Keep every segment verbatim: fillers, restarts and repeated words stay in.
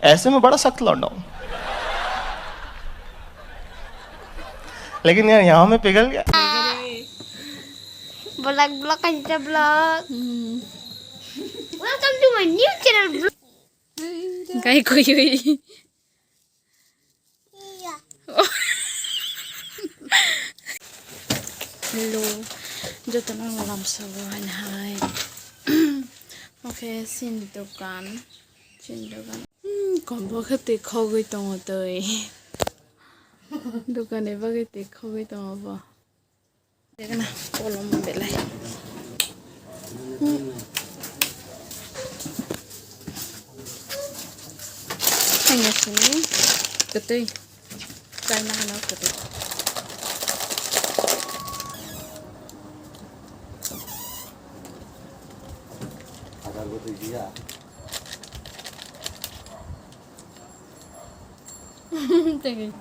ऐसे में बड़ा सख्त लौंडा हूँ। लेकिन यार, यहाँ मैं पिघल गया। Vlog, vlog, kaisa vlog. Hmm. Welcome to my new channel, vlog. Gai kuyui. Iya. Hello, jotono lamsao hai hai. Oke, sin dokan, sin dokan. Hmm, kombo khe twi khogwi tongo twi. Dokanni bagwi twi khogwi tongo bo. Degna kolom belai. Hmm. Hanya sini ketui. Kaina hana ketui. Thank you.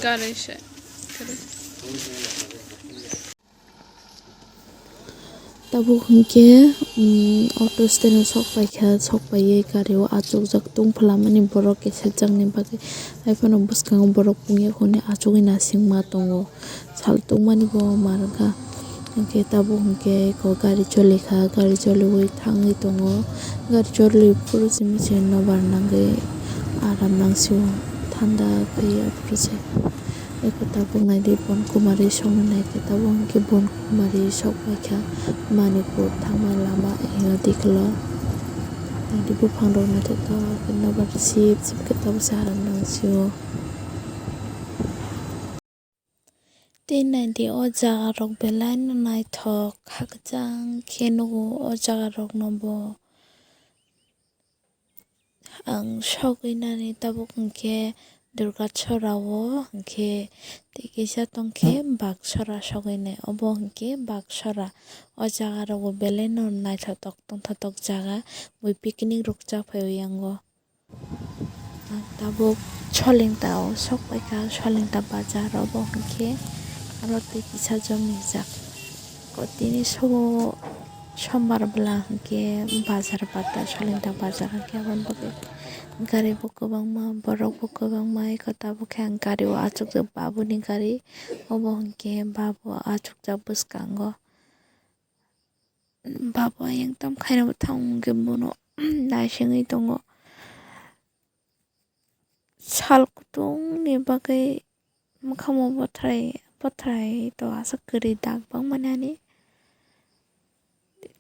Gari se. Tabuk hinkhe, um, auto stand o sok paikha, sok paiwi gari o achukjak tong phalamani borok kisa jakni bagwi. Haiphano bwskango borok pungya hwnwi achugwi nasingma tongo. Sal tongmani bo manwkha. Hinkhe tabuk hinkhe eko gari cholikha, gari choliwi thangwi tongo. Gari choliwi phuru simi se nobar nangwi aram nangsio, thanda khe aphuru se. Eko tabuk naidi bon kumari songwi naikhe, tabuk hinkhe bon kumari sok paikha Manipur thangma lama hinkhe dikhe lo. Naidi buphang rok naithotok khe nobar sip sip khe tabuk se aram nangsio. Tei naidi o jaga rok belai no naithok, khakchang khe nugo o jaga rok no bo. Ang sogwi nani tabuk hinkhe Durga Chora o hinkhe tei kisa tongkhe Baksora sogwi nai, obo hinkhe Baksora. O jaga rok bo belai no naithotok tongthotok jaga, bui picnic rok cha phaiwi yango. Ang tabuk Solingta o sok paikha, Solingta bazar obo hinkhe aro twi kisa jomijak. Ko tini sobo sombar bwla hinkhe bazar bata, Solingta bazar hinkhe aboni bagwi gari bo kwbangma, borok bo kwbangma, eko tabuk khe ang gari o achukjak, babuni gari, obo hinkhe babo achukjak bwskango. Babo ayang tam khaina bo thang hwnkhe bono naisingwi tongo. Sal kutung ni bagwi mwkhang o bothrai bothrai to aswk kwrwi dak bangmani ani.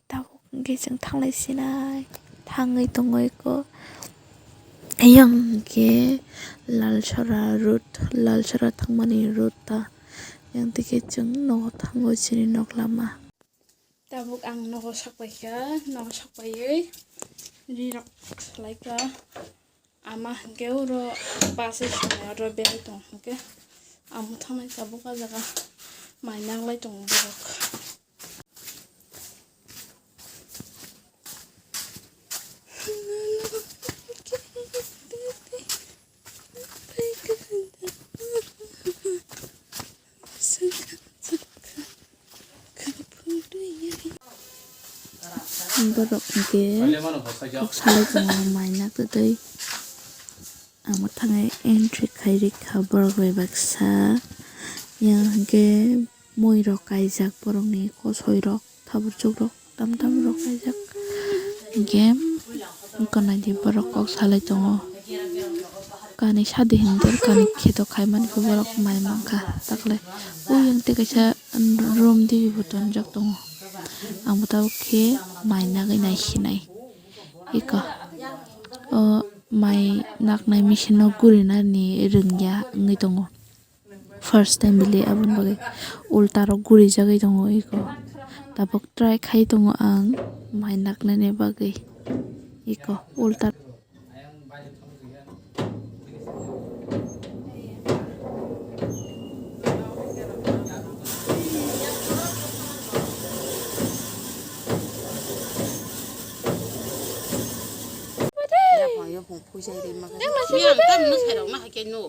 Tabuk hwnkhe chwng thanglai sinai thangwi tongo eko. Ayang hwnkhe Lalsora road, Lalsora thangmani road ta. Yang dikhe chwng nogo thango chini nok lama. Tabuk ang nogo sok paikha, nogo sok paiwi ri rok salaikha. Ama hwnkhe oro bus-wi swnai, oro behai tong hwnkhe. Amo thangnai tabuk o jaga mai naglai tongo borok. Borok hwnkhe kok salai tongo mai naktwtwi. Amo thangwi entry khai rikha borok bai baksa. Yang hwnkhe mui rok kaijak borokni kosoi rok, tabuk chukrok tam tam rok kaijak. Hwnkhe eko naidi borok kok salai tongo. Kani sadi hindir kani kheto khaimani khe borok mai mankha takle. Uyang tei kaisa room dibi bo tonjak tongo. Ang bo tabuk khe mai nagwi naisinai. Eko o mai naknai machine no gurinani rwngya wngwi tongo. First time bile aboni bagwi ulta rok gurijagwi tongo eko. Tabuk try khai tongo ang mai naknani bagwi eko ulta. Hung phuisai ri ma khe. Ni ang tam mwsai rok ma hai khe no.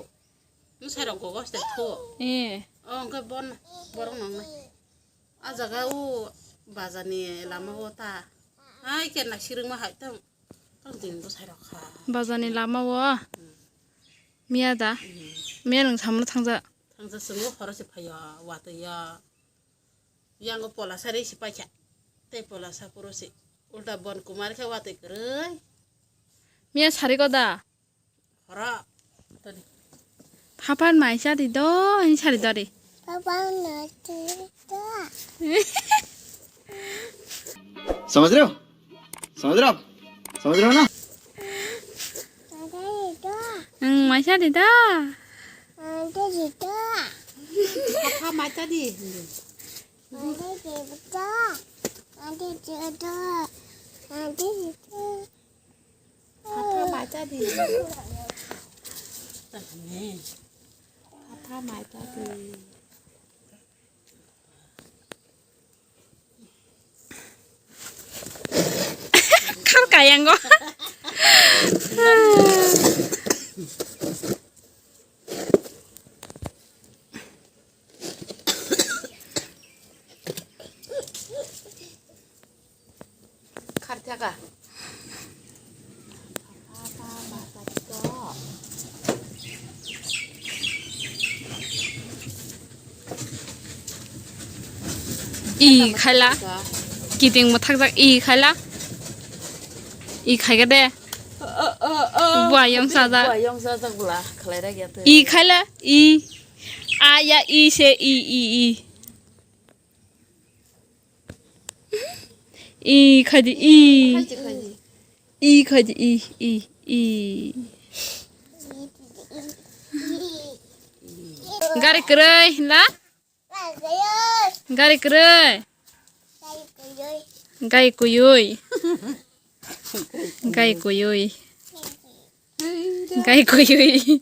Mwsai rok gogo se thu. Eh. O hwnkhe bon borok nang nai. A jaga o bazar ni lama o ta. Hai khe na sirwng ma hai tam. Tang din bwsai rok kha. Bazar ni lama o. Miya da. Miya nwng samno thangja. Thangja swngo horo se phaiya watwi ya. Yango pola sari se paikha. Tei pola sapuro se. Ulta bon kumar khe watwi kwrwi. Miya sari ko da. Horo. Tadi. Phapan mai cha di do, hin sari do di. Phapan mai cha di do. समझ रहे हो? समझ रहे हो आप? समझ रहे हो ना? Mai cha di do. Hmm, mai cha di do. Mai cha di do. Phapan mai cha di. Mai cha di do. Mai cha di do. Mai cha di do. Phapan mai cha di. Phapan mai cha di. Khar kayang go. Kharthaka. I khaila. Kiting mwthakjak i khaila. I khaika de. Buayong sajak. Buayong sajak bwla khlaira gya twi. I khaila. I. A ya i se i i i. I khaidi i. Khaidi, khaidi. I khaidi i i i. Gari kwrwi hinla? Gari kwrwi. Gai kuyui. Gai kuyui. Gai kuyui.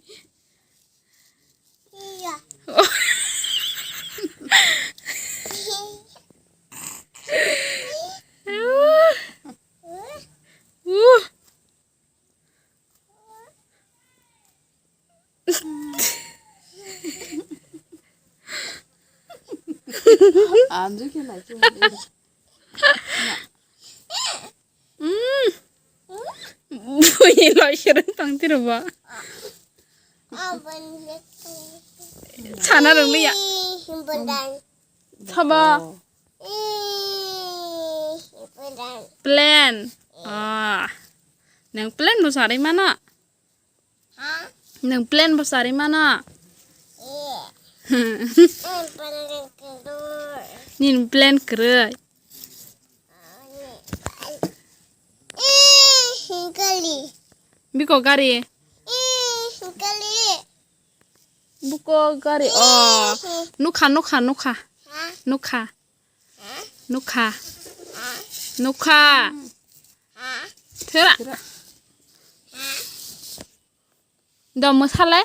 Anju khe nai khe. Mm. Bui lo sirang tang tiro ba. Sana rong liya. Sabo. Plan. Ah. Nang plan mo sari mana? Nwng plan bo sari mano? Nini plan kwrwi. Biko gari. Buko gari. Oh. Nukha, nukha, nukha. Nukha. Nukha. Thera. Do mwsale.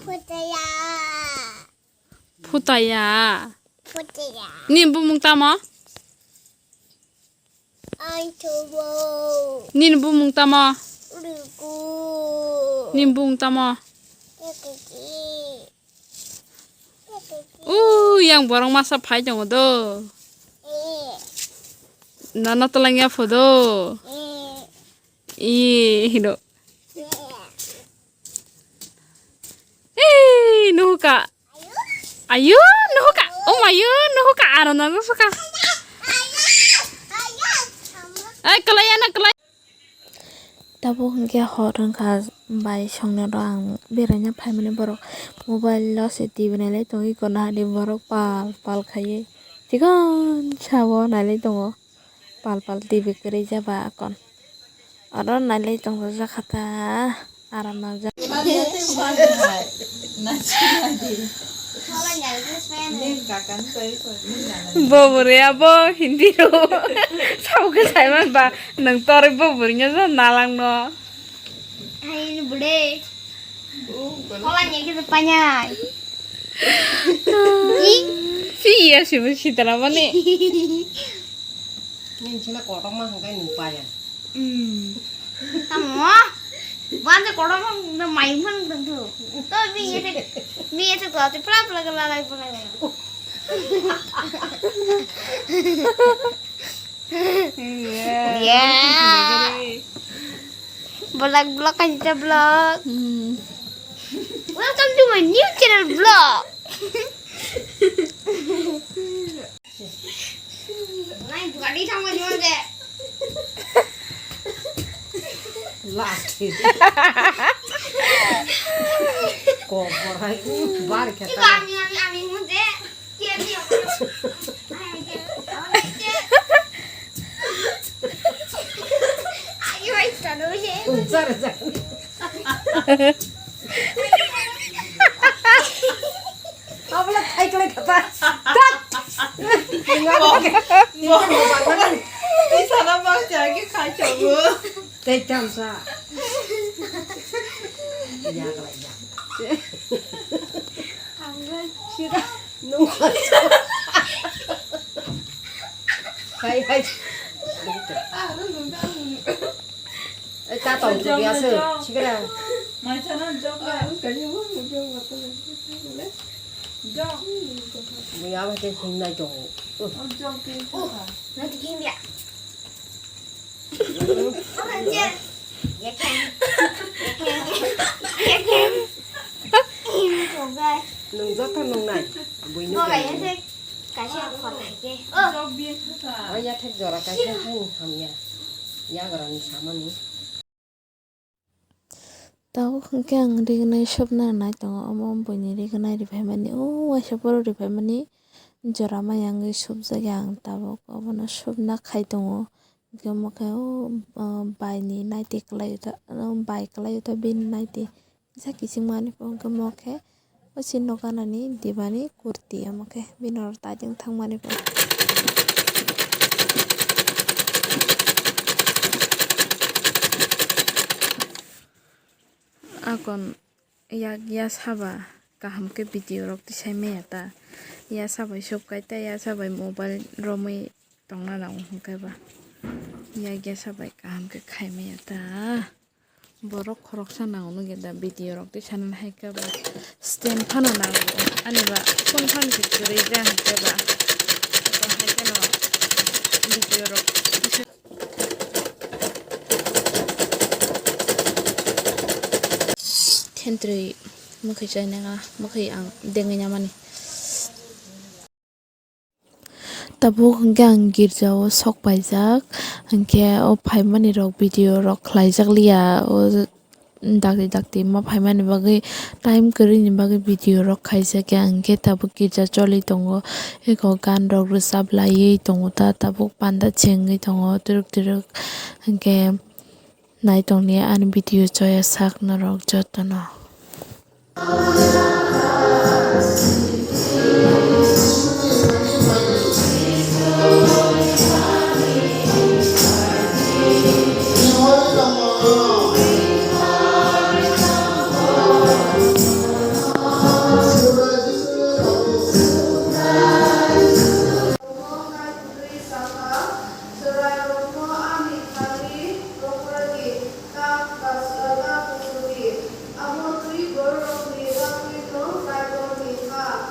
Phutaya. Phutaya. Phutaya. Ni bumung tamo? Aithobo. Nini bumung tamo? Ruku. Nini bumung tamo? Yakiti. Yakiti. U, yang borok masa phai tongo do. Eh. Nono twlang ya pho do. Eh. I hino. Eh. Ei, nuhuka. Ayu, nuhuka. Oh, ayu, nuhuka. Aro na nuhuka. Ai, kalai ana kalai. Tabuk hwnkhe hor wngkha bai songno ro ang beraina phaimani borok mobile o se T V nailai tongwi kono hani borok pal pal khaiwi chikon sabo nailai tongo. Pal pal T V kwrwi jaba akon. Oro nailai tongjakha ta, aram nangjak. Bo bwrwi abo Hindi rw. Sabo khe saiman ba, nwng torwi bo bwrwino nalang no. Hai ni bude. Hola ni kita panyai. Ih. Phiya simi sitara mani. Nini sina kotorma hwnkhe nung paya. Hmm. Tamo? Bande kotorma na mai man tong tu. To mi ese, mi ese to ate pla pla pla lai pla lai. Yeah. Vlog, vlog, kaisa vlog. Hmm. Welcome to my new channel vlog. Nai gari thangma jibon de. Last. Kobor hai, bar kheta. Ami, ami, ami, ami, mode. Abla thai khlai khata. Tei sana bang jagi khai chongo. Tei tamsa. Ya khlai ya. Nung. Hai, hai. Ai, ta tong tu biasa. Sikra. Buya ba te hing nai tong. Nanti gini ya. Nung joto nung nai. Buino. Kaisa khor hai khe. Oh. Oya thek jora kaisa hai hamya. Yagra ni samani. Tabuk hwnkhe ang rignai subna nai tongo, omo buini rignai riphaimani, o waisa borok riphaimani jora maya wngwi subjakya ang tabuk, obono subna khai tongo. Hwnkhe omo khe o, o baini naiti kwlai o ta, o bai kwlai o ta bini naiti. Kisa kiching mani po hwnkhe mo khe o chini nok ganani dibani kurti omo khe bini oro taitung thang mani po. Akon yak ya saba kaham khe video rok tisai maya ta ya sabai sub kai ta ya sabai mobile romwi tongna nango hwnkhe ba yak ya sabai kaham khe khai maya ta. Borok khoroksa nango nukya da video rok tei sanani hai khe ba stand phano nango ani ba phone phano se kwrwi ja hai khe ba tong hai kheno video rok. Thentrwi mwkhwi chainai mwkhwi ang dengwi namani. Tabuk hwnkhe ang girjao sok paijak, hwnkhe o phaimani rok video rok khlaijak liya, o dakti dakti ma phaimani bagwi time kwrwini bagwi video rok khaijak ya, hwnkhe tabuk girja choli tongo, eko gan rok rwchap laiwi tongo ta, tabuk panda chengwi tongo twrwk twrwk, hwnkhe nai tongni ani video choya sak norok jotono. Chwrairokno ani thani rohor di, ta bwsla ta kuchuk di, abo twi bororokni bagwino Kaitorni ha.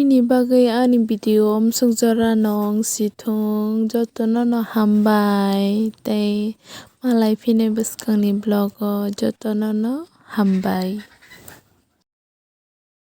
Nini bagwi ani video o musuk jora no wng si thung, joto no no hambai tei malai phinai bwskang ni vlog o joto no no hambai.